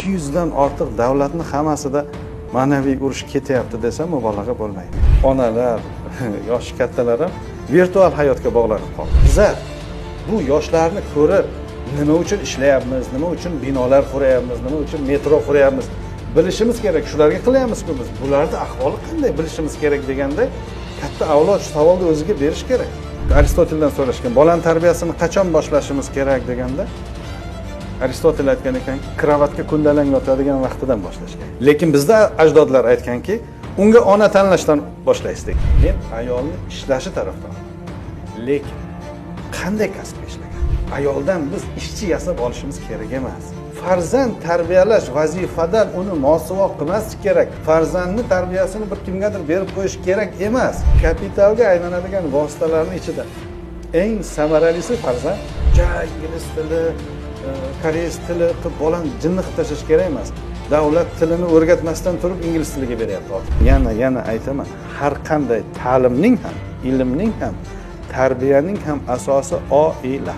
200 dan ortiq davlatni hammasida ma'naviy urush ketyapti desam mubolag'a bo'lmaydi. Onalar, yoshi kattalar ham virtual hayotga bog'lanib qoldi. Biza bu yoshlarni ko'rib nima uchun ishlayapmiz, nima uchun binolar quryapmiz, nima uchun metro quryapmiz bilishimiz kerak. Shularga qilyapmiz-ku biz. Bularni ahvoli qanday bilishimiz kerak deganda katta avlod shu savolni o'ziga berish kerak. Aristoteldan so'rashgan, bolani tarbiyasini qachon boshlashimiz kerak deganda Aristotel aytgan ekanki, kravatga ko'ndalang yotadigan vaqtidan boshlash kerak. Lekin bizda ajdodlar aytganki, unga ona tanlashdan boshlaysiz degan. Men ayolni ishlashi tarafdoriman. Lekin qanday kasbga ishlagan? Ayoldan biz ishchi yasab olishimiz kerak emas. Farzand tarbiyalash vazifadan uni mosuvo qilmaslik kerak. Farzandni tarbiyasini bir kimgadir berib qo'yish kerak emas. Kapitalga aylanadigan vositalarning ichida eng samaralisi farzand. Ja ingliz tili, koreys tili qilib bolani jinni qilib tashlash kerak emas. Davlat tilini o'rgatmasdan turib ingliz tiliga beryapti hozir. Yana aytaman, har qanday ta'limning ham, ilmning ham, tarbiyaning ham asosi oila.